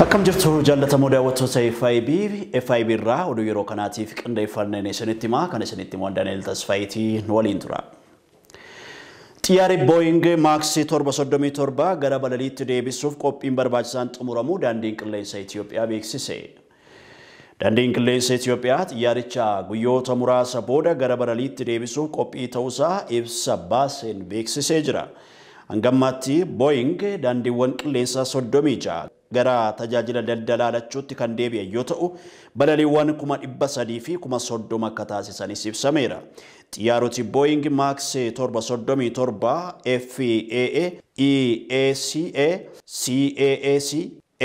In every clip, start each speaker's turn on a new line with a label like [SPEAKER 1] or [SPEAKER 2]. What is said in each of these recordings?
[SPEAKER 1] Akkam jirtu jaallatamoo daawwattoota FIB FIB irraa oduu yeroo kanaatiif qindeeffanneen isinitti himaa kan isinitti himu Daani'el Tasfaayitii nu waliin tura. Xiyyaarri Boeing Max 737 gara balaliitti deebisuuf qophiin barbaachisaan xumuramuu daandiin qilleensa Itoophiyaa beeksise. Daandiin qilleensa Itoophiyaa xiyyaaricha guyyoota muraasa booda gara balaliitti deebisuuf qophii ta'uusaa ibsa baaseen beeksisee jira. Hangammaatti Boeing daandiiwwan qilleensaa 36 gara tajaajila daldalaa lachuutti kan deebi'e yoo ta'u balaliiwwan 330,000 fi 30,000 akka taasisanis ibsameera. Xiyyaaroti Boeing Max 737 FAA, EACA, CAAC,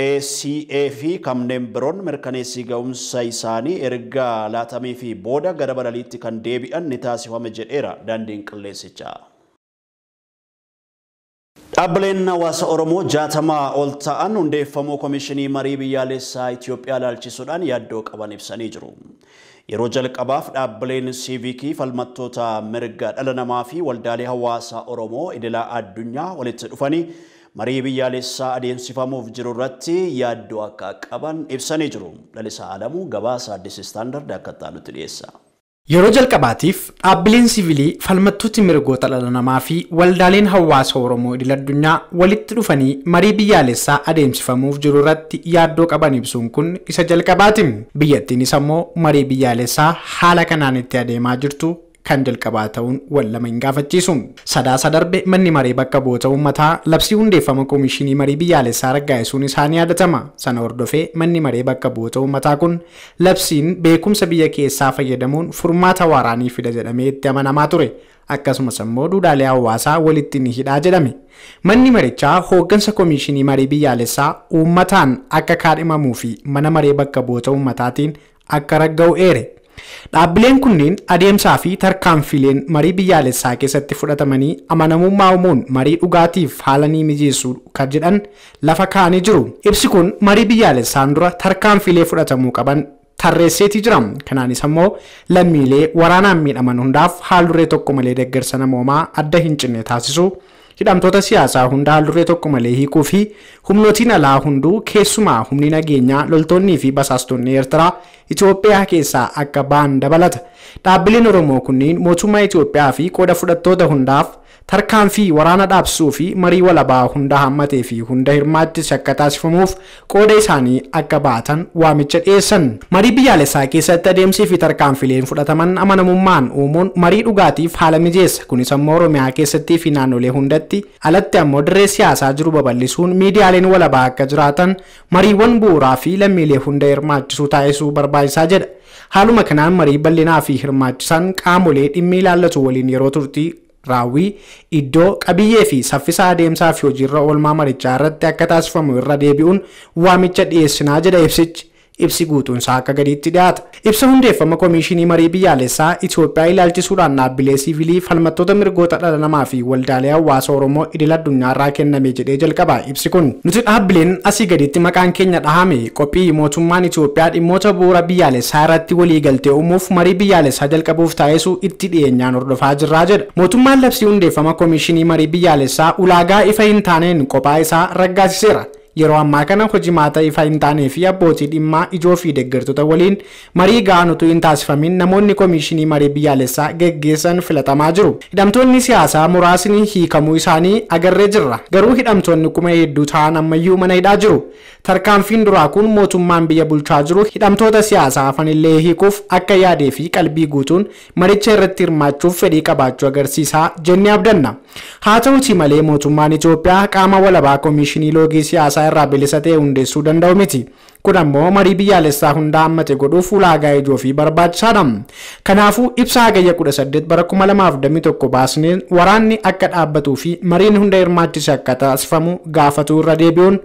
[SPEAKER 1] ACA fi kanneen biroon mirkaneessii ga'umsa isaanii erga laatamee fi booda gara balaliitti kan deebi'an ni taasifame jedheera daandiin qilleensichaa. Dhaabbileen hawaasa Oromoo 60 ol ta'an hundeeffamuu Komishinii Marii Biyyaalessaa Itoophiyaa ilaalchisuudhaan yaaddoo qaban ibsanii jiru. Yeroo jalqabaaf dhaabbileen siivikii falmattoota mirga dhala namaa fi waldaalee hawaasaa Oromoo idila addunyaa walitti dhufanii marii biyyaalessaa adeemsifamuuf jiru irratti yaaddoo akka qaban ibsanii jiru. Lalisaa Alamuu gabaasa Addis Istaandard akka nutti dhiyeessa.
[SPEAKER 2] Yeroo jalqabaatiif dhaabbileen siivilii falmattooti mirgoota dhala namaa fi waldaaleen hawaasa Oromoo idil addunyaa walitti dhufanii marii biyyaalessaa adeemsifamuuf jiru irratti yaaddoo qaban ibsuun kun isa jalqabaati. Biyyattiinis ammoo marii biyyaalessaa haala kanaan itti adeemaa jirtu kan jalqabaa ta'uun wal lama hin gaafachiisu. Sadaasa darbe manni maree bakka bu'oota uummataa labsii hundeeffama Komishinii Marii Biyyaalessaa raggaasisuun isaanii yaadatama. Sana hordofee manni maree bakka bu'oota uummataa kun labsiin beekumsa biyya keessaa fayyadamuun furmaata waraanii fida jedhamee itti amanamaa ture. Akkasumas immoo duudhaalee hawaasaa walitti ni hidhaa jedhame. Manni marichaa hooggansa Komishinii Marii Biyyaalessaa uummataan akka kaadhimamuu fi mana maree bakka bu'oota uummataatiin akka ragga'u eere. Dhaabbileen kunneen adeemsaa fi tarkaanfileen marii biyyaalessaa keessatti fudhatamanii amanamummaa uumuun marii dhugaatiif haala ni mijeessu kan jedhan lafa kaa'anii jiru. Ibsi kun marii biyyaalessaan dura tarkaanfilee fudhatamuu qaban tarreesseetii jira. Kanaanis ammoo lammiilee waraanaan miidhaman hundaaf haal-duree tokko malee deeggarsa namoomaa adda hin cinne taasisu. Hidhamtoota siyaasaa hunda haal-duree tokko malee hiikuu fi humnootiin alaa hunduu keessumaa humni nageenyaa loltoonnii fi basaastonni Eertiraa Itoophiyaa keessaa akka ba'an dabalata. Dhaabbileen Oromoo kunneen mootummaa Itoophiyaa fi qooda fudhattoota hundaaf tarkaanfii waraana dhaabsuu fi marii walabaa hunda hammatee fi hunda hirmaachise akka taasifamuuf qooda isaanii akka baatan waamicha dhiyeessan. Marii biyyaalessaa keessatti adeemsii fi tarkaanfileen fudhataman amanamummaan uumuun marii dhugaatiif haala mijeessa. Kunis ammoo Oromiyaa keessattii fi naannolee hundatti alatti ammoo dirree siyaasaa jiru babal'isuun miidiyaaleen walabaa akka jiraatan mariiwwan bu'uuraa fi lammiilee hunda hirmaachisuu taasisuu barbaachisaa jedha. Haaluma kanaan marii bal'inaa fi hirmaachisaan qaamolee dhimmi ilaallatu waliin yeroo turtii raawwii iddoo qabiyyee fi saffisa adeemsaa fi hojiirra oolmaa marichaa irratti akka taasifamu irra deebi'uun waamicha dhiyeessinaa jedha ibsichi. Ibsi guutuun isaa akka gadiitti dhiyaata. Ibsa hundeeffama Komishinii Marii Biyyaalessaa Itoophiyaa ilaalchisuudhaan dhaabbilee siivilii falmattoota mirgoota dhala namaa fi waldaalee hawaasa Oromoo idil addunyaa irraa kenname jedhee jalqaba ibsi kun. Nuti dhaabbileen asii gaditti maqaan keenya dhahame qophii mootummaan Itoophiyaa dhimmoota bu'uura biyyaalessaa irratti waliigaltee uumuuf marii biyyaalessaa jalqabuuf taasisu itti dhiyeenyaan hordofaa jirraa jedha. Mootummaan labsii hundeeffama Komishinii Marii Biyyaalessaa ulaagaa ifa hin taaneen kophaa isaa raggaasiseera. Yeroo ammaa kana hojimaata ifa hin taanee fi abbootii dhimmaa ijoo fi deeggartoota waliin marii ga'aan utuu hin taasifamin namoonni Komishinii Marii Biyyaalessaa geggeessan filatamaa jiru. Hidhamtoonni siyaasaa muraasni hiikamuu isaanii agarree jirra. Garuu hidhamtoonni kuma hedduu ta'an ammayyuu mana hidhaa jiru. Tarkaanfiin duraa kun mootummaan biyya bulchaa jiru hidhamtoota siyaasaa hafanillee hiikuuf akka yaadee fi qalbii guutuun maricha irratti hirmaachuuf fedhii qabaachuu agarsiisaa jennee abdanna. Haa ta'utii malee mootummaan Itoophiyaa qaama walabaa Komishinii loogii siyaasaa irraa bilisa ta'e hundeessuu danda'u miti. Kun ammoo marii biyyaalessaa hunda hammate godhuuf ulaagaa ijoo fi barbaachisaadha. Kanaafuu ibsa hagayya 18 bara 2021 baasneen waraanni akka dhaabbatuu fi mariin hunda hirmaachise akka taasifamu gaafatu irra deebi'uun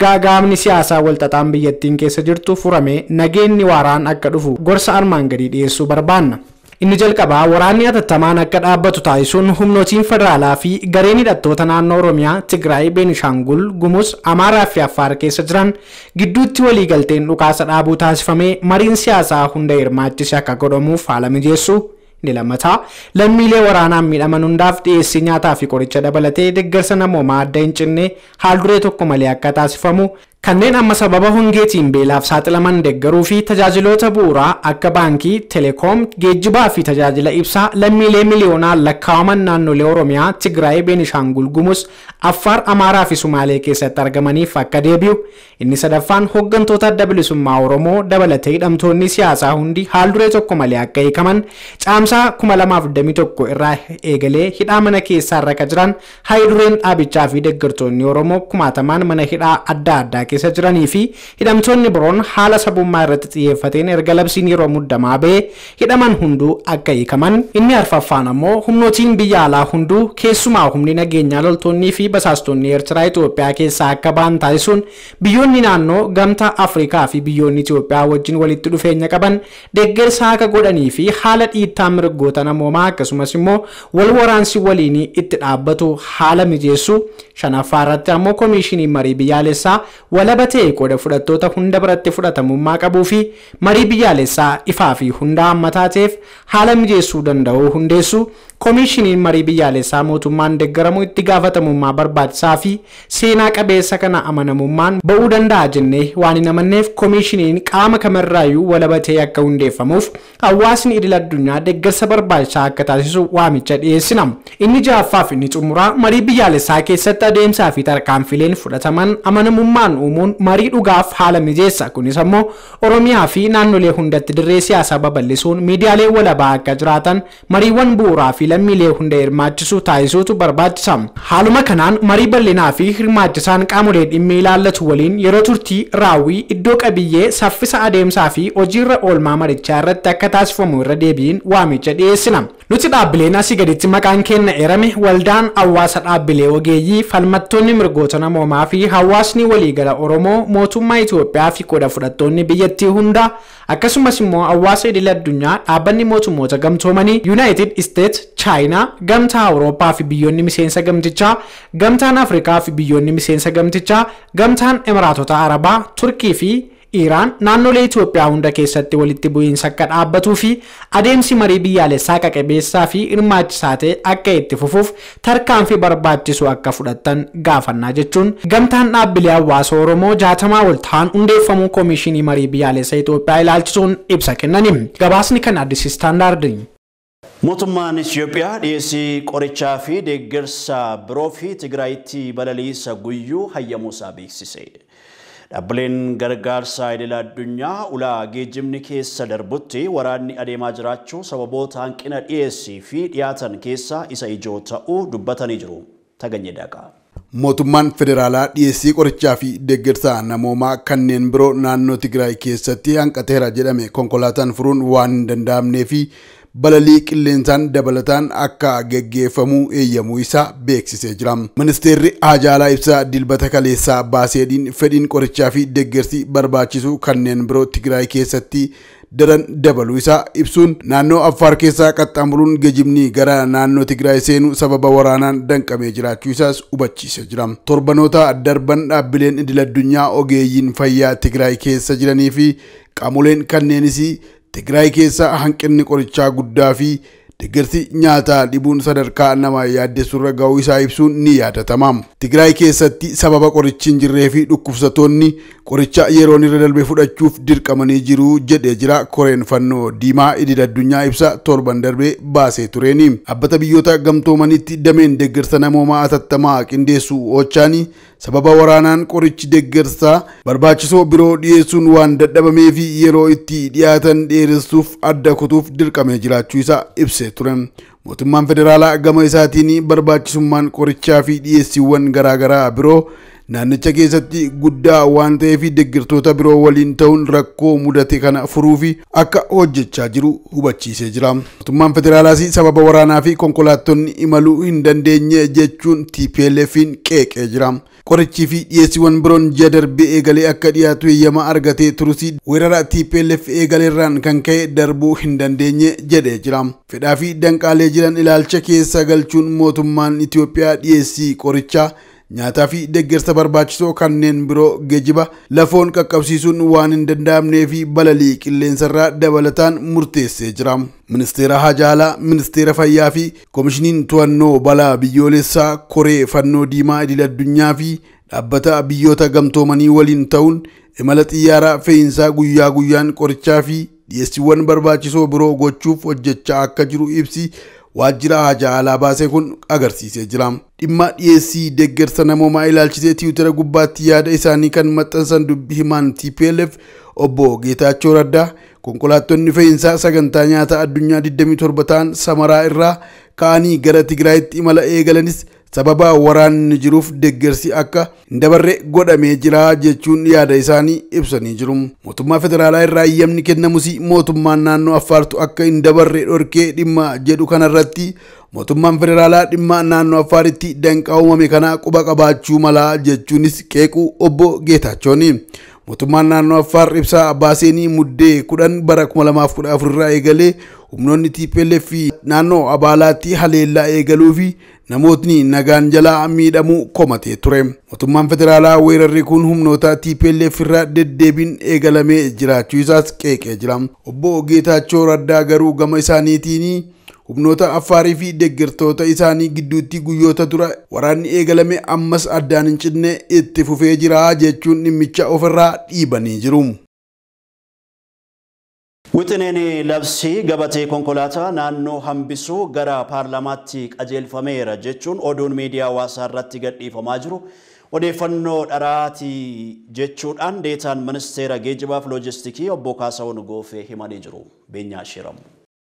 [SPEAKER 2] gaagaamni siyaasaa walxaxaan biyyattiin keessa jirtu furamee nageenyi waaraan akka dhufu gorsa armaan gadii dhiyeessuu barbaanna. Inni jalqabaa waraanni hatattamaan akka dhaabbatu taasisuun humnootiin federaalaa fi gareen hidhattoota naannoo Oromiyaa, Tigraay, Beenishaangul, Gumuz, Amaaraa fi Affaar keessa jiran gidduutti waliigalteen dhukaasa dhaabuu taasifamee mariin siyaasaa hunda hirmaachise akka godhamuuf haala mijeessu. Inni lammataa lammiilee waraanaan miidhaman hundaaf dhiyeessii nyaataa fi qoricha dabalatee deeggarsa namoomaa adda hin cinne haal duree tokko malee akka taasifamu Kanneen amma sababa hongeetiin beelaaf saaxilaman deeggaruu fi tajaajiloota bu'uuraa akka baankii, teleekoom, geejjibaa fi tajaajila ibsaa lammiilee miliyoonaan lakkaa'aman naannolee Oromiyaa, Tigraay, Beenishaangul Gumuz, Affaar, Amaaraa fi Sumaalee keessatti argamaniif akka deebi'u. Inni sadaffaan hooggantoota adda bilisummaa Oromoo dabalatee hidhamtoonni siyaasaa hundi haal duree tokko malee akka hiikaman, caamsaa 2021 irraa eegalee hidhaa mana keessaa irra akka jiran haayidureen dhaabichaa fi deeggartoonni Oromoo kumaatamaan mana hidhaa adda addaa keessa jiranii fi hidhamtoonni biroon haala sabummaa irratti xiyyeeffateen erga labsiin yeroo muddamaa ba'ee hidhaman hunduu akka hiikaman. Inni arfaffaan ammoo humnootiin biyya alaa hunduu keessumaa humni nageenyaa loltoonnii fi basaastonni Eertiraa Itoophiyaa keessaa akka ba'an taasisuun biyyoonni naannoo gamtaa Afrikaa fi biyyoonni Itoophiyaa wajjin walitti dhufeenya qaban deeggarsa akka godhanii fi haala dhiittaa mirgoota namoomaa akkasumas immoo wal waraansi waliinii itti dhaabbatu haala mijeessu. Shanaffaa irratti ammoo koomishinii marii biyyaalessaa walaba ta'e qooda fudhattoota hunda biratti fudhatamummaa qabuu fi marii biyyaalessaa ifaa fi hunda hammataa ta'eef haala mijeessuu danda'u hundeessu. Koomishiniin marii biyyaalessaa mootummaan deeggaramu itti gaafatamummaa barbaachisaa fi seenaa qabeessa kana amanamummaan ba'uu danda'a jennee waan hin amanneef koomishiniin qaama kamirraayyuu walaba ta'e akka hundeeffamuuf hawaasni idil addunyaa deeggarsa barbaachisaa akka taasisu waamicha dhiyeessina. Inni ja'affaa fi inni xumuraa marii biyyaalessaa keessatti adeemsaa fi tarkaanfileen fudhataman amanamummaan uumuun marii dhugaaf haala mijeessa. Kunis ammoo Oromiyaa fi naannolee hundatti dirree siyaasaa babal'isuun miidiyaalee walabaa akka jiraatan mariiwwan bu'uuraa fi lammiilee hunda hirmaachisuu taasisuutu barbaachisa. Haaluma kanaan marii bal'inaa fi hirmaachisaan qaamolee dhimmi ilaallatu waliin yeroo turtii raawwii iddoo qabiyyee saffisa adeemsaa fi hojiirra oolmaa marichaa irratti akka taasifamu irra deebiin waamicha dhiyeessina. Nuti dhaabbileen asii gaditti maqaan keenya eerame waldaan hawaasa dhaabbilee ogeeyyii falmattoonni mirgoota namoomaa fi hawaasni waliigala Oromoo mootummaa Itoophiyaa fi qooda fudhattoonni biyyattii hunda akkasumas immoo hawaasa idil addunyaa dhaabbanni mootummoota gamtoomanii United States, China, gamtaa Awurooppaa fi biyyoonni miseensa gamtichaa, gamtaan Afrikaa fi biyyoonni miseensa gamtichaa, gamtaan Emiraatota Arabaa, Turkii fi Iraan naannolee Itoophiyaa hunda keessatti walitti bu'iinsa akka dhaabbatuu fi adeemsi marii biyyaalessaa qaqabeessaa fi hirmaachisaa ta'e akka itti fufuuf tarkaanfii barbaachisu akka fudhatan gaafannaa jechuun gamtaan dhaabbilee hawaasa Oromoo 60 ol ta'an hundeeffamuu koomishinii marii biyyaalessaa Itoophiyaa ilaalchisuun ibsa kennani. Gabaasni kan Addis Standard.
[SPEAKER 1] Mootummaan Itoophiyaa dhiyeessii qorichaa fi deeggarsa biroo fi Tigraayitti balaliisa guyyuu hayyamuusaa beeksise. Dhaabbileen gargaarsaa idil addunyaa ulaa geejjibni keessa darbutti waraanni adeemaa jiraachuu sababoota hanqina dhiyeessii fi dhiyaatan keessaa isa ijoo ta'uu dubbatanii jiru. Taganyee Daaqaa.
[SPEAKER 3] Mootummaan federaalaa dhiyeessii qorichaa fi deeggarsa namoomaa kanneen biroo naannoo Tigraay keessatti hanqateera jedhame konkolaataan furuun waan hin danda'amnee fi balalii qilleensaan dabalataan akka geggeeffamuu eeyyamuu isaa beeksisee jira. Ministeerri Haajaalaa ibsaa dilbata kaleessaa baaseedhiin fedhiin qorichaa fi deeggarsi barbaachisu kanneen biroo Tigraay keessatti daran dabaluu isaa ibsuun naannoo Affaar keessaa qaxxaamuruun geejjibni gara naannoo Tigraay seenuu sababa waraanaan danqamee jiraachuu isaas hubachiisee jira. Torbanoota darban dhaabbileen idil addunyaa ogeeyyiin fayyaa Tigraay keessa jiranii fi qaamoleen kanneenis Tigraay keessa hanqinni qorichaa guddaa fi deeggarsi nyaataa dhibuun sadarkaa nama yaaddessurra ga'uu isaa ibsuun ni yaadatama. Tigraay keessatti sababa qorichi hin jirree fi dhukkubsattoonni qoricha yeroon irra darbe fudhachuuf dirqamanii jiru jedhee jira koreen fannoo diimaa idil addunyaa ibsa torban darbee baasee tureeni. Dhaabbata biyyoota gamtoomanitti dameen deeggarsa namoomaa atattamaa qindeessu ochaani sababa waraanaan qorichi deeggarsaa barbaachisoo biroo dhiyeessuun waan dadhabamee fi yeroo itti dhiyaatan dheeressuuf adda kutuuf dirqamee jiraachuu isaa ibsee ture. Mootummaan federaalaa gama isaatiin barbaachisummaan qorichaa fi dhiyeessiiwwan garaagaraa biroo naannicha keessatti guddaa waan ta'eef deeggartoota biroo waliin ta'uun rakkoo mudate kana furuuf akka hojjechaa jiru hubachiisee jira. Mootummaan federaalaas sababa waraanaa fi konkolaattonni imaluu hin dandeenye jechuun TPLF'n qeeqee jira. Qorichii fi dhiyeessiiwwan biroon ji'a darbee eegalee akka dhiyaatu eeyyama argatee turus weerara TPLF eegaleerraan kan ka'e darbuu hin dandeenye jedhee jira. Fedhaa fi danqaalee jiran ilaalcha keessa galchuun mootummaan Itoophiyaa dhiyeessii qorichaa nyaataa fi deeggarsa barbaachisoo kanneen biroo geejjiba lafoon qaqqabsiisuun waan hin danda'amnee fi balalii qilleensarraa dabalataan murteessee jira. Ministeera Haajaalaa, Ministeera Fayyaa fi Koomishiniin To'annoo Balaa Biyyoolessaa Koree Fannoo Diimaa Idil Addunyaa fi dhaabbata biyyoota gamtoomanii waliin ta'uun imala xiyyaaraa fe'iinsaa guyyaa guyyaan qorichaa fi dhiyeessiiwwan barbaachisoo biroo gochuuf hojjechaa akka jiru ibsi waajjira haajaa alaa baasee kun agarsiisee jira. Dhimma dhiyeessii deeggarsa namoomaa ilaalchisee Tiwutara gubbaatti yaada isaanii kan maxxansan dubbi himaan TPLF obbo Geetaachoo Raddaa konkolaattonni fe'iinsaa sagantaa nyaata addunyaa 27 ta'an Samaraa irraa ka'anii gara Tigraayitti imala eegalanis sababa waraanni jiruuf deeggarsi akka hin dabarre godhamee jira jechuun yaada isaanii ibsanii jiru. Mootummaa federaalaa irraa eeyyamni kennamus mootummaan naannoo Affaartu akka hin dabarre dhorkee dhimma jedhu kanarratti mootummaan federaalaa dhimma naannoo Affaaritti danqaa uumame kana quba qabaachuu mala jechuunis qeequu obbo Geetaachooni. Mootummaan naannoo Affaar ibsaa baaseenii muddee 10 bara 2014 irraa eegalee humnoonni TPLF naannoo Abaalaatti haleellaa eegaluu fi namootni nagaan jalaa miidhamuu komatee ture. Mootummaan federaalaa weerarri kun humnoota TPLF irraa deddeebiin eegalamee jiraachuu isaas qeeqee jira. Obbo Geetaachoo Raddaa garuu gama isaaniitiin humnoota Affaarii fi deeggartoota isaanii gidduutti guyyoota dura waraanni eegalame ammas addaan hin cinne itti fufee jira jechuun dhimmicha ofirraa dhiibanii jiru.
[SPEAKER 1] Wixineen labsii gabatee konkolaataa naannoo hambisuu gara paarlaamaatti qajeelfameera jechuun oduun miidiyaa hawaasaa irratti gadhiifamaa jiru odeeffannoo dharaatii jechuudhaan deetaan ministeera geejjibaaf loojistiikii obbo Kaasaawun Goofee himanii jiru. Beenyaa Shiramu.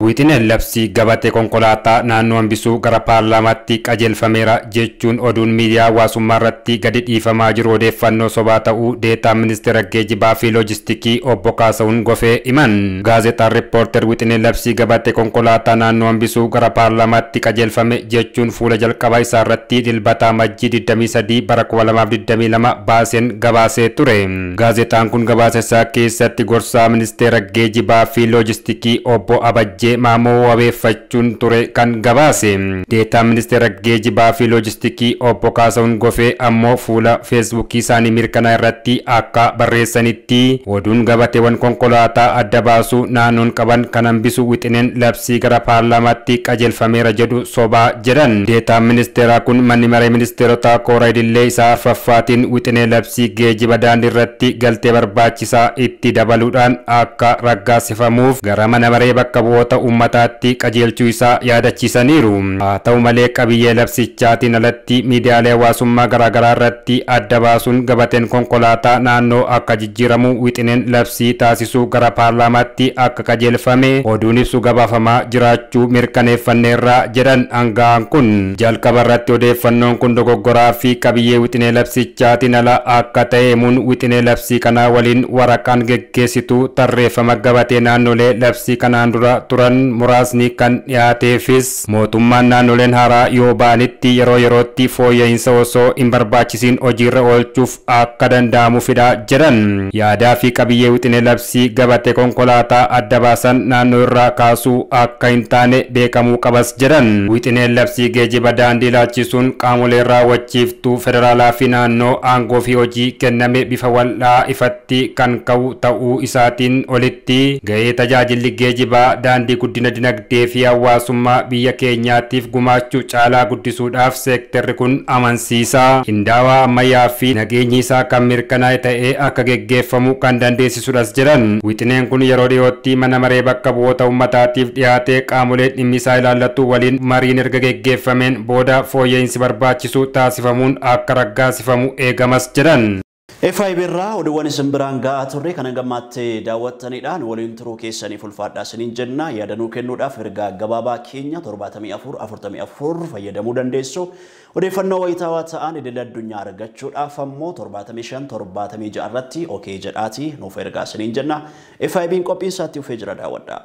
[SPEAKER 4] Wixineen labsii gabatee konkolaataa naannoo hambisuu gara paarlaamaatti qajeelfameera jechuun oduun miidiyaa hawaasummaa irratti gadi dhiifamaa jiru odeeffannoo sobaa ta'uu deetaan ministeera geejjibaa fi loojistiikii obbo Kaasaawun Gofee himan. Gaazexaan Riippoorter wixineen labsii gabatee konkolaataa naannoo hambisuu gara paarlaamaatti qajeelfame jechuun fuula jalqabaa isaa irratti dilbataa Majjii 23 bara 2022 baaseen gabaasee ture. Gaazexaan kun gabaasa isaa keessatti gorsaa ministeera geejjibaa fi loojistiikii obbo Abajjee Maamoo wabeeffachuun ture kan gabaase. Deetaan ministeera geejjibaa fi loojistiikii obbo Kaasaawun Gofee ammoo fuula feesbuukii isaanii mirkanaa irratti akka barreessanitti oduun gabateewwan konkolaataa adda baasuu naannoon qaban kan hambisu wixineen labsii gara paarlaamaatti qajeelfameera jedhu sobaa jedhan. Deetaan ministeeraa kun manni maree ministeerotaa koora idilee isaa arfaffaatiin wixinee labsii geejjiba daandii irratti galtee barbaachisaa itti dabaluudhaan akka raggaasifamuuf gara mana maree bakka bu'oota uummataatti qajeelchuu isaa yaadachiisaniiru. Haa ta'u malee qabiyyee labsichaatiin alatti miidiyaalee hawaasummaa garaagaraa irratti adda baasuun gabateen konkolaataa naannoo akka jijjiiramu wixineen labsii taasisuu gara paarlaamaatti akka qajeelfame oduun ibsu gabaafamaa jiraachuu mirkaneeffanneerra jedhan aangaa'aan kun. Jalqaba irratti odeeffannoon kun dogoggoraa fi qabiyyee wixinee labsichaatiin ala akka ta'e himuun wixinee labsii kanaa waliin waraqaan geggeessitu tarreeffama gabatee naannolee labsii kanaan dura turan muraasni kan dhiyaateefis mootummaan naannoleen haaraa yoo ba'anitti yeroo yerootti fooyya'insa osoo hin barbaachisiin hojiirra oolchuuf akka danda'amuufidha jedhan. Yaadaa fi qabiyyee wixinee labsii gabatee konkolaataa adda baasan naannoo irraa kaasuu akka hin taane beekamuu qabas jedhan. Wixineen labsii geejjiba daandii ilaalchisuun qaamolee raawwachiiftuu federaalaa fi naannoo aangoo fi hojii kenname bifa wal'aa ifatti kan ka'u ta'uu isaatiin olitti ga'ee tajaajilli geejjibaa daandii guddina dinagdee fi hawaasummaa biyya keenyaatiif gumaachuu caalaa guddisuudhaaf seektarri kun amansiisaa qindaawaa ammayyaa fi nageenyi isaa kan mirkanaa'e ta'ee akka geggeeffamu kan dandeessisudhas jedhan. Wixineen kun yeroo dhiyootti mana maree bakka bu'oota uummataatiif dhiyaatee qaamolee dhimmi isaa ilaallatu waliin mariin erga geggeeffameen booda fooyya'insi barbaachisu taasifamuun akka raggaasifamu eegamas jedhan.
[SPEAKER 1] FIB irraa oduuwwan isin biraan ga'aa turre kan hangammaatti daawwattanidhaan waliin turuu keessaniif ulfaadhaa isiniin jenna. Yaadanuu kennuudhaaf ergaa gabaabaa keenya 74 44 fayyadamuu dandeessu. Odeeffannoo wayitaawaa ta'an idil addunyaa argachuudhaaf ammoo 75 76 irratti okee jedhaatii nuuf ergaa isiniin jenna. FIB'n qophiin isaatti ufee jira daawwadhaa.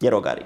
[SPEAKER 1] Yeroo gaarii.